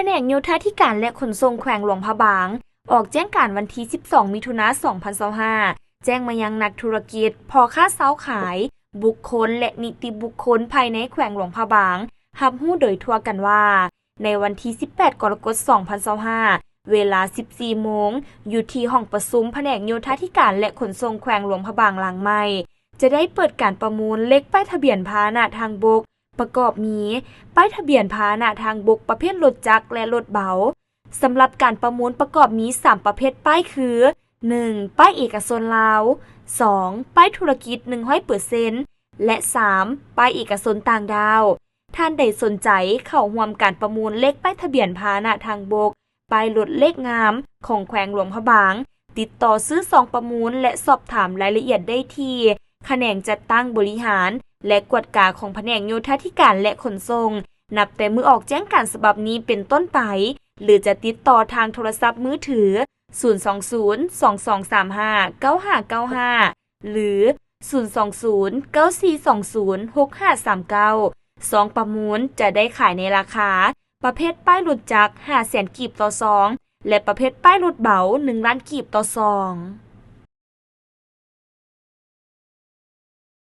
ະແໜງໂຍທາທິການ ແລະ ຂົນສົ່ງແຂວງຫຼວງພະບາງ ອອກແຈ້ງການວັນທີສິບສອງ ມິຖຸນາ ສອງພັນຊາວຫ້າ ແຈ້ງມາຍັງນັກທຸລະກິດ, ພໍ່ຄ້າຊາວຂາຍ, ບຸກຄົນ ແລະ ນິຕິບຸກຄົນພາຍໃນແຂວງຫຼວງພະບາງ ຮັບຮູ້ໂດຍທົ່ວກັນວ່າ ໃນວັນທີສິບແປດ ກໍລະກົດ ສອງພັນຊາວຫ້າ ເວລາສິບສີ່ໂມງ ຢູ່ທີ່ຫ້ອງປະຊຸມພະແນກໂຍທາທິການ ແລະ ຂົນສົ່ງແຂວງຫຼວງພະບາງຫຼັງໃໝ່ ຈະໄດ້ເປີດການປະມູນເລກປ້າຍທະບຽນພາຫະນະທາງບົກ ປະກອບມີ ປ້າຍທະບຽນພາຫະນະທາງບົກປະເພດລົດຈັກ ແລະ ລົດເບົາ. ສຳລັບການປະມູນປະກອບມີສາມປະເພດປ້າຍຄື ໜຶ່ງ ປ້າຍເອກະຊົນລາວ, ສອງ ປ້າຍທຸລະກິດ ໜຶ່ງຮ້ອຍເປີເຊັນ ແລະ ສາມ ປ້າຍເອກະຊົນຕ່າງດ້າວ. ທ່ານໃດສົນໃຈເຂົ້າຮ່ວມການປະມູນເລກປ້າຍທະບຽນພາຫະນະທາງບົກ ປ້າຍລົດເລກງາມຂອງແຂວງຫຼວງພະບາງ, ຕິດຕໍ່ຊື້ຊອງປະມູນ ແລະ ສອບຖາມລາຍລະອຽດໄດ້ທີ່ຂະແໜງຈັດຕັ້ງບໍລິຫານ ແລະ ກວດກາຂອງພະແນກໂຍທາທິການ ແລະ ຂົນສົ່ງ ນັບແຕ່ມື້ອອກແຈ້ງການສະບັບນີ້ເປັນຕົ້ນໄປ ຫຼື ຈະຕິດຕໍ່ທາງໂທລະສັບມືຖື ສູນສອງສູນ ສອງສອງສາມຫ້າ ເກົ້າຫ້າເກົ້າຫ້າ ຫຼື ສູນສອງສູນ ເກົ້າສີ່ສອງສູນ ຫົກຫ້າສາມເກົ້າ. ຊອງປະມູນຈະໄດ້ຂາຍໃນລາຄາ ປະເພດປ້າຍລົດຈັກ ຫ້າແສນກີບຕໍ່ຊອງ ແລະ ປະເພດປ້າຍລົດເບົາ ໜຶ່ງລ້ານກີບຕໍ່ຊອງ.